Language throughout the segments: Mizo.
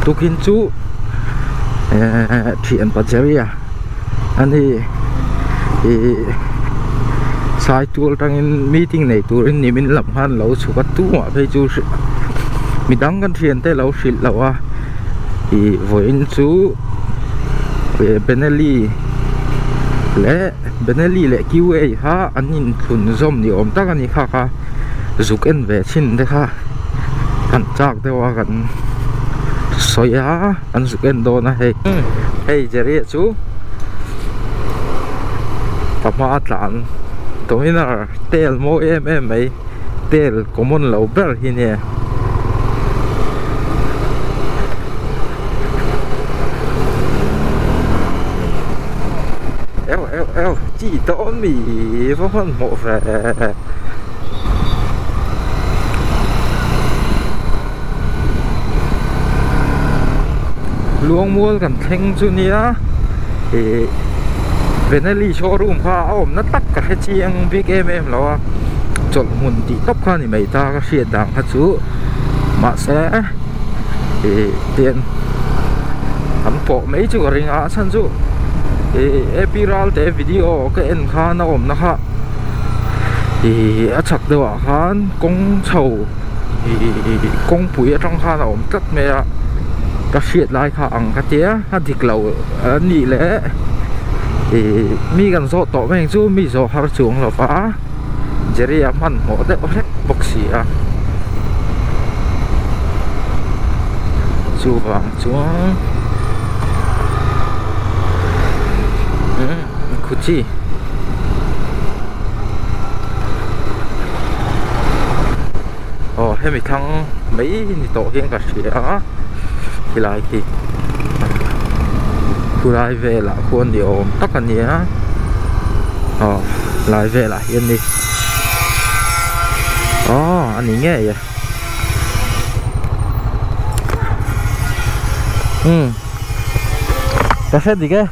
Tukin chu thian pa Jerry-a a ni ih Saitual tangin meeting nei turin nimin lam khan lo chhuk a tumah phei chu midang kan thiante lo hrilh loh a ih vawiin chu Benelli leh Benelli leh Q_a kha an inthlun zawm ni awm tak a ni khak a zuk en ve chhin te kha kan chak deuh a kan sawi a an zuk en dawn a hei hei Jerry a chu pa hma a tlan Dominar tel mawi em em mai tel common lo ber hi nia. Eu eu eu chi dawn mi va hmanhmawh ve. Luangmual kan thleng chu nia ih Benelli showroom kha a awmna tak ka hre chiang bik em em lo a chawlh hmun tih tawp kha a ni mai ta ka hriat dan kha chu mahse ih tian an pawh mai chu ka ring a a chhan chu ih A P Ralte video ka en khan a awmna kha ih a chhak deuh ah khan kawng chho ih kawngpui atang khan a awm tlat mai a ka hriat lai kha ang ka tia a dik lo a nih leh ih mi kan zawh tawh mai ang chu mi zawh har chuang lo va Jerry a hmanhmawh deuh hlek bawk si a chuvang chuan umm khuchi. Aw hemi thlang mai ni tawh hian ka hria a khilai khi khulai velah khuan ni awm tak a nia aw lai velah hian ni aw a ni ngei e umm ka hre dik e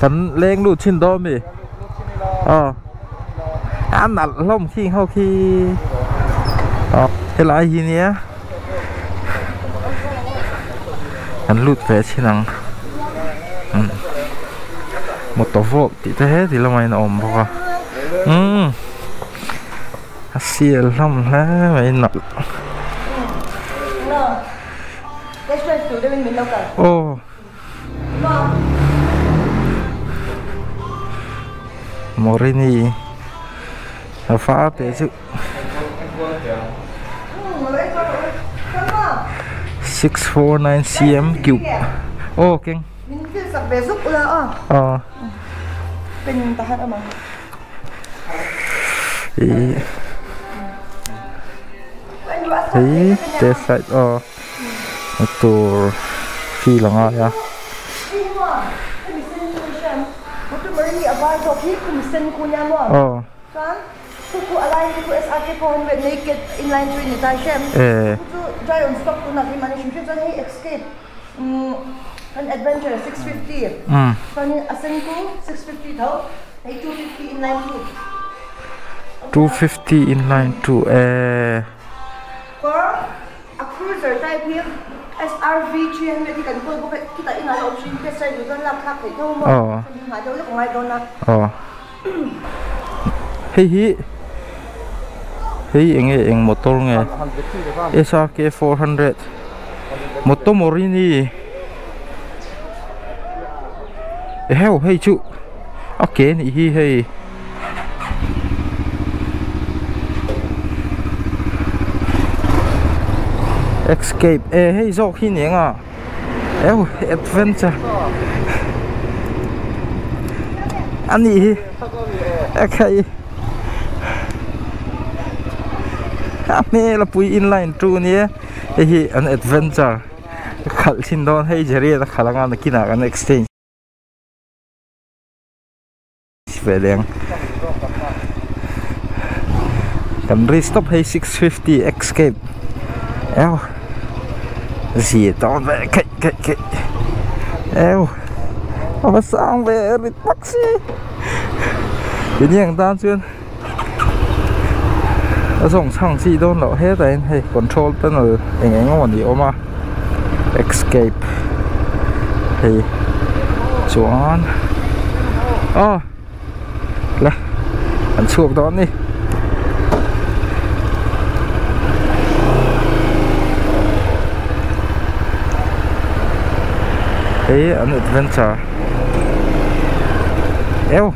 kan leng lut thin dawn a mi aw. A nalh hlawm khi ho khi aw helai hi nia an lut ve chhin ang umm motor vawk tih te heti lamah in a awm bawk a umm a sial hlawm hle mai nalh aw. Morini a fa te chu 649 cm cube aw keng aw ih hei test ride aw. Tur feel a ngai a. Aw. Eh. 250 inline 2 eh. A cruiser type hi SRV 300 hi kan kawl bawk a, khitah inah la awm hrim test ride duh chuan lak thlak theih tho maw? Hei nghah deuh lek a ngai dawn a. Aw. Hei hi hei eng nge eng motor nge SRK 400 Moto Morini eheu hei chu a ke nih hi hei. Escape e hei zawk hi ni anga eu adventure a nih hi a khai a hmel a pui inline tu ania hei hi an adventure khalh thin dawn hei Jerry a khalh anga nakinah kan exchange. Ve leng kan ri stop hei 650 escape eo zia dawn ve kheih kheih kheih eo a va sang ve rit bawk si keini ang tan chuan a zawng chhang chi dawn loh hetah hian hei control panel eng eng emaw ni a awm a. Escape hei chuan aw le an chhuak dawn ni hei an adventure eo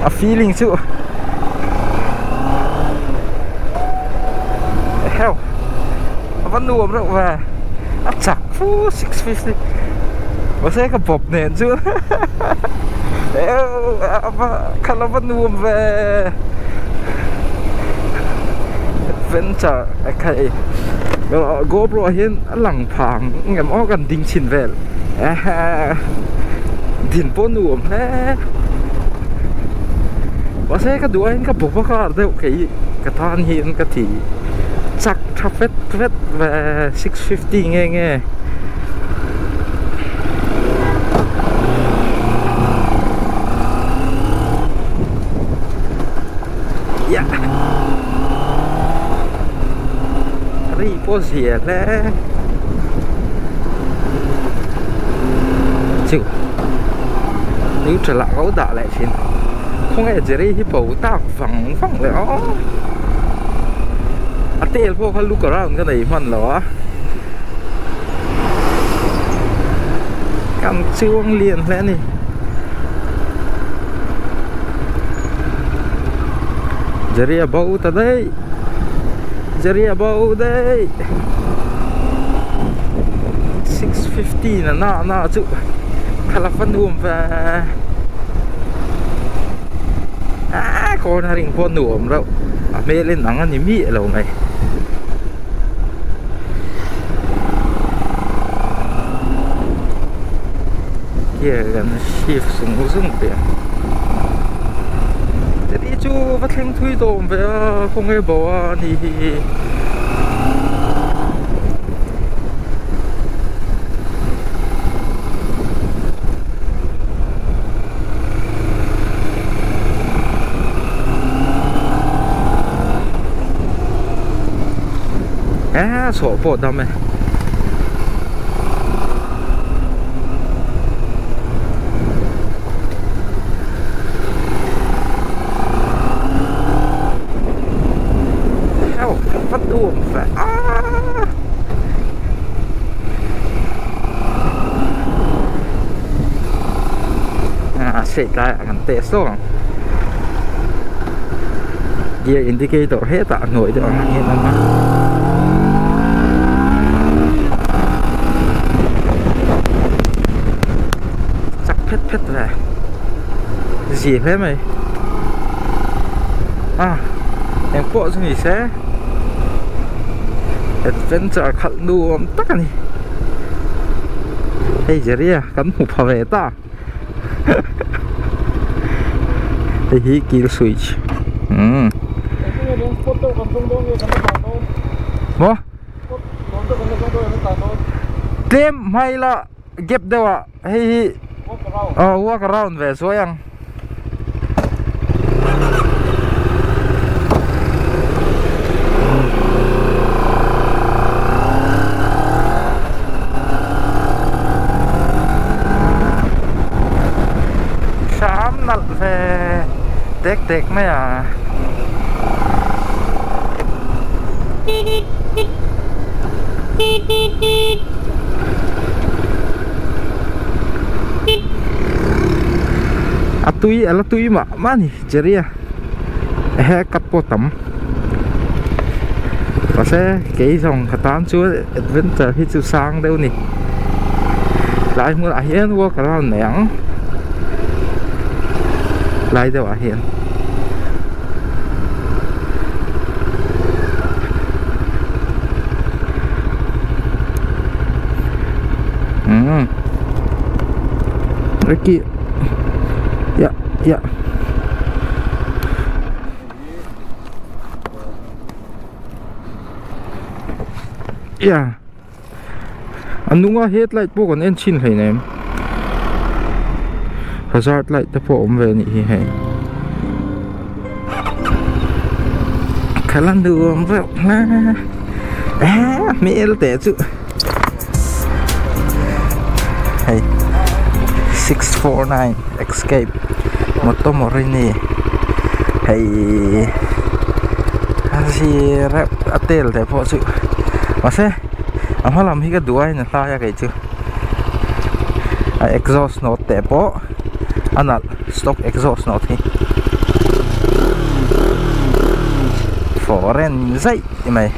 a feeling chu heo a va nuam reuh ve a chak fu 650 mahse ka bawp nen chu eo a va kha la va nuam ve adventure a khai GoPro ah hian a lang phang engemaw aw kan ding chhin vel din pawh nuam hle mahse ka duh aiin ka bawp a kar deuh kei ka tan hian ka ti chak tha vet vet ve 650 nge nge. Yeah. Ri pawh zia hle. Chu. Neutral ah ka lo dah leh thin. Khawnge Jerry hi bo tak vang vang leh aw. A tel pawh kha look around ka nei hman lo a. Kan chuang lian hle a ni. Jerry a bo ta daih. Jerry a bo daih. 6:15 a na na chu khala va nuam ve. Ah cornering pawh nuam reuh. A hmel in ang a ni miah lo mai. Gear kan shift zung zung teh ang chutih chu va thleng thui tawh awm ve a khawnge bo a ni hi eh chhuah pawh dam e. Heo va nuam ve aaa a hriat lai ah kan test zawk ang gear indicator hetah a hnuai deuh ang hian a awm a. Chak phet phet ve zia hle mai a eng pawh chu ni se adventure khalh nuam tak a ni hei Jerry a kan hmu pha ve ta hei hi kill switch umm maw tlem hmai la gap deuh ah hei hi aw walk around ve suai ang. Hram nalh ve tek tek mai a. A tui a la tui mah mah a ni Jerry a ehe cut pawh tam mahse kei zawng ka tan chuan adventure hi chu sang deuh a ni tlai hmunah hian walk around nei ang lai deuh ah hian. Umm Ricky ya ya ya a nunga headlight pawh kan en chhin hleinem hazard light te pawh a awm ve a nih hi hei khala nuam reuh hle eh hmel teh chu. 649 Escape Moto Morini hei a si reuh a tel te pawh chu mahse a hma lam hi ka duh a in a hlai a kei chu a exhaust note te pawh a nalh stock exhaust note hi foreign zaih mai.